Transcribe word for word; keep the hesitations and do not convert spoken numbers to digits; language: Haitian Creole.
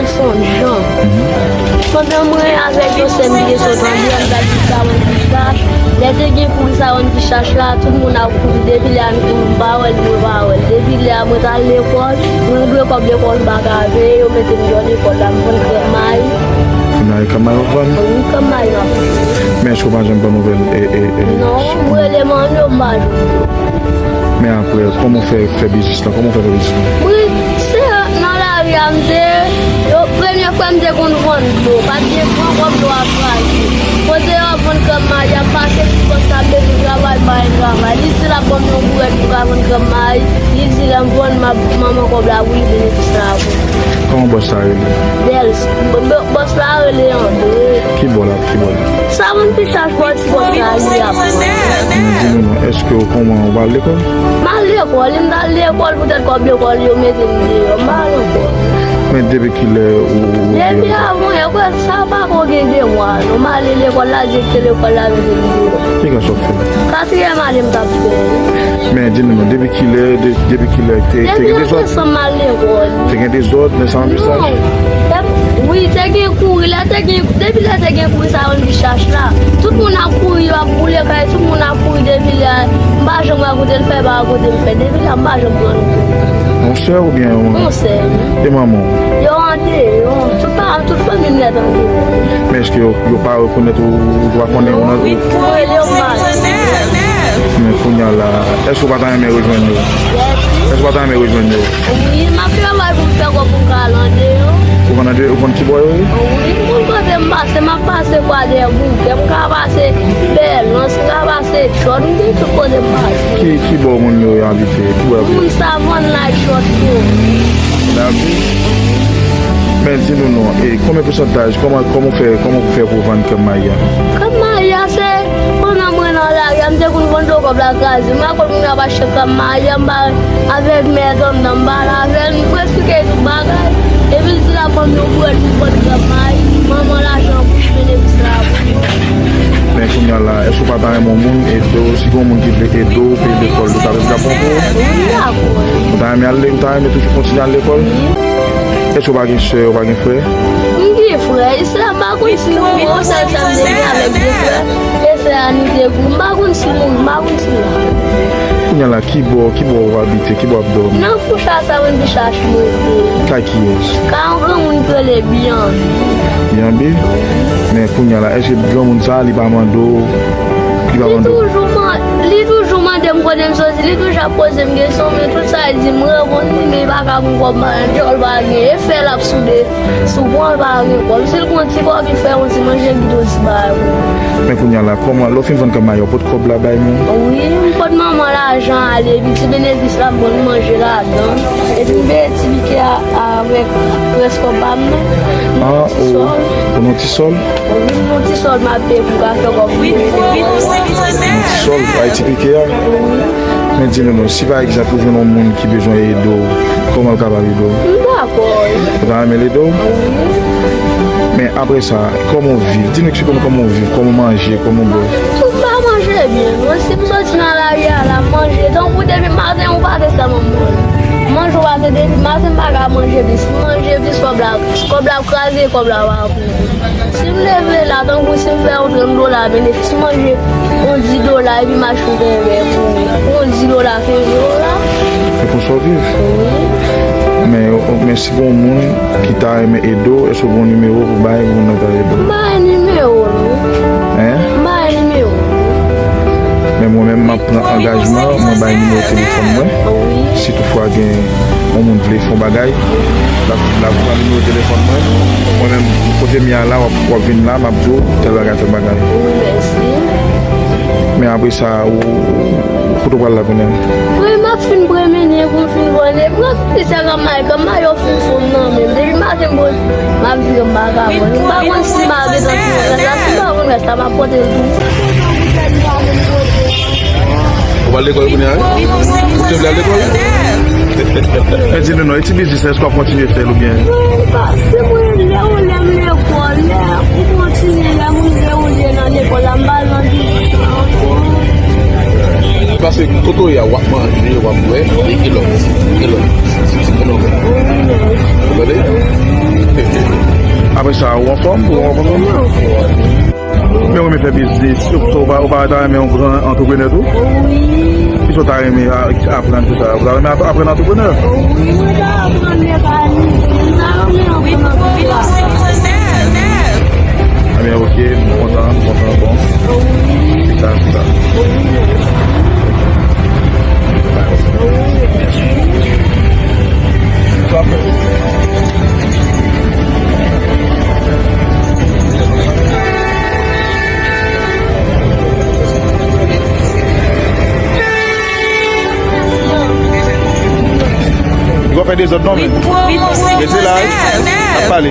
Son jan. Pandan mwen avèk yon sè m ki te sot andedan, m t al di Sawann Pichach. Lè te gen kouri Sawann Pichach la, tout moun ap kouri. Depi lè a, m pa wè l, mwen pa wè l. Depi lè a, mwen t al lekòl, mwen dwe kòb lekòl, m pa ka peye, yo mete m deyò lekòl la, m vann krèm mayi. Krèm mayi, krèm mayi w ap vann? Wi, krèm mayi m ap vann. Men èske w pa janm pran nouvèl, e, e, e, Non, m rele manno, m pa jwenn yo. Men apre, kòman w fè fè biznis la? Kòman w fè fè biznis la? Wi, se nan lari a m te ye. Yo, premye fwa m te konn vann dlo. Pa t gen gran kòb dlo a kraze. Kote yo ap vann krèm mayi a, m pase pou bòs la, m bezwen travay, m pa gen travay. Li di l ap ban m yon bourèt pou m ka vann krèm mayi. Li di lè m vann, m ap manman kòb la pou li, benefis la pou li. Kòman bòs la rele? Bèl. Bò-, bò-, bòs la rele Andre. Ki bò la? Ki bò la? Sawann Pichach, bò ti bòs la li ap. Men di nou non, èske w kòman, w pa al lekòl? M al lekòl, m t al lekòl poutèt kòb lekòl yo mete m deyò, m pa al ankò. Men depi kilè ou, ou Depi avan yè, kwè sa pa ko gen de mwa non, m ale lekòl la, direktè lekòl la mete m deyò. Ki klas w ap fè? Katriyèm ane m t ap fè. Men di nou non, depi kilè, de, depi kilè te, te Depi gen an dezòd? Desanm m al lekòl. Te gen dezòd nan Sawann Pichach? Non. Te, wi, te gen kouri, lè te gen, depi lè te gen kouri Sawann Pichach la, tout moun ap kouri, yo ap boule kay, tout moun ap kouri depi lè a, m pa janm rakonte l fè, pa rakonte l fè, depi lè a, m pa janm pran nouvèl. Yon sè oubyen yon manman? Yon sè. E manman w? Yo andeyò, tout paran, tout fanmi m nèt andeyò. Men èske yo, yo pa rekonèt ou, ou pa konnen ou nan, ou Mwen rele yo m pa. Men kounye a la, èske w pa ta renmen rejwenn yo? Èske w pa ta renmen rejwenn yo? Wi, m ap travay pou m fè kòb pou m ka al andeyò. Ou konn andeyò, ou konn ki bò yo ye? Wi, m konn kote m pase, m ap pase Kwadèboukè, m ka pase Bèlans, m ka pase Djòd, m gen tout kote m pase. Ki, ki bò moun yo abite? Ki bò yo abite? Moun Savann la, Djòd yo. David. Men di nou non, e konbyen pousantaj, kòman, kòman w fè, kòman w fè pou w vann krèm mayi a? Krèm mayi a se, pandan mwen nan lari a, m te konn vann dlo kòb la kraze. M pa konn moun ap achte krèm mayi a, m pa avèk mèt anndan, m pale avè l, m esplike tout bagay. Epi l di l ap ban m yon bourèt pou m vann krèm mayi, manman lajan pou benefis la pou mwen. Men kounye a la, èske w pa ta renmen yon moun ede w? Si gen yon moun ki vle ede w, peye lekòl, ou ta, ou ta pran pou ou? Wi, m dakò. Ou ta renmen al, ou ta renmen toujou kontinye al lekòl? Èske w pa gen sè, w pa gen frè? M gen frè, e sè a m pa konn si mouri, yon sèl sè m te gen avèk de frè, e sè a ni te kou, m pa konn si mouri, m pa konn si la. Kounye a la, ki bò, ki bò w abite, ki bò w ap dòmi? Nan Foucha Sawann Pichach mwen rete. Kay kiyès? Kay yon granmoun ki rele Byanbi. Byanbi? Men kounye a la, èske granmoun sa a, li pa mande w, li pa Li mande w? toujou man-, li toujou mande m kote m soti, li toujou ap poze m kesyon, men tout sa l di m reponn li, men li pa ka pou kòb manje, l pa gen, e fè l ap soude, sou pran l pa gen kòb. Si l gon ti kòb, li fè yon ti manje, kite yon ti bagay pou li. Men kounye a la, kòman, lè w fin vann krèm mayi a, w pot kòb la bay moun? Wi, m pot manman lajan ale, epi ti benefis la, m konn manje ladan. Epi m peye ti pike a, avèk rès kòb pa m nan. Ah, ti ou, sòl. Ou nan ti sòl? Wi, m nan ti sòl, m ap peye pou m ka fè kòb pou m mete kòb. Nan ti sòl, bay ti pike a? Wi. Men di nou non, si pa egzanp ou jwenn yon moun ki bezwen ede w, kòman l kapab ede w? M dakò, wi. Ou ta renmen l ede w? Wi. Men apre sa, kòman w viv? Di nou eksplike nou kòman w viv, kòman w manje, kòman w bwè. M pa manje byen, non. Si m soti nan lari a la, m manje. Tankou depi maten, yon pate sèlman m manje. M manje yon pate depi maten, m pa ka manje plis. Si m manje plis, kòb la, kòb la ap kraze, kòb la pa pou mwen. Si m leve la, tankou si m fè yon trant dola benefis, m manje yon di dola, epi m achte yon vè pou, pou yon di dola, kenz dola. E konsa w viv? Wi. Men, men si gon moun ki ta renmen ede w, èske w gon nimewo pou bay moun nan ta ede w? M pa gen nimewo, non. Hein? M pa gen nimewo. Men mwen menm, m ap pran angajman, mwen bay nimewo telefòn mwen. Wi. Si toutfwa gen yon moun vle fè yon bagay, l ap, l ap pran nimewo telefòn mwen. Mwen menm, kote m ye a la, w ap, w ap vin la, m ap di w tèl bagay, tèl bagay. Wi, mèsi. Men apre sa, ou, ou, kote w pral la kounye a? Wi, m ap fin pran mennen pou m fin vann. Pran plizyè kanmay, kanmay yo fin fon nan men m. Depi maten, m, m ap vire, m pa ka vann. M pa konn si m a gentan fin vann rès la. Si m pa vann rès la, m ap pote l tou. Ou pral lekòl kounye a, wi? Ou te vle al lekòl? Men di nou non, e ti biznis la, èske w ap kontinye fè l oubyen? Wi, paske mwen, lè ou lè m lekòl, lè m kontinye, lè m rive ou lye nan lekòl la, m pa al nan biznis la ankò. Paske kote w ye a, w ap manje, w ap bwè, e kilòt, kilòt, kilòt. Ou tande? Sa, ou anfòm? Ou anfòm? Men ou renmen fè biznis, ou, ou pa, ou pa ta renmen yon gran antreprenè tou? Wi. Kisa w ta renmen a-, aprann tou sa? Ou ta renmen ap-, aprann antreprenè? Wi, mwen ta aprann mekanisyen, mwen ta renmen aprann antreprenè. Ebyen, oke, m kontan, m kontan, bon. Wi. Sa, se sa. Wi. Li pa fè dezòd non, men. Rete la, ap pale.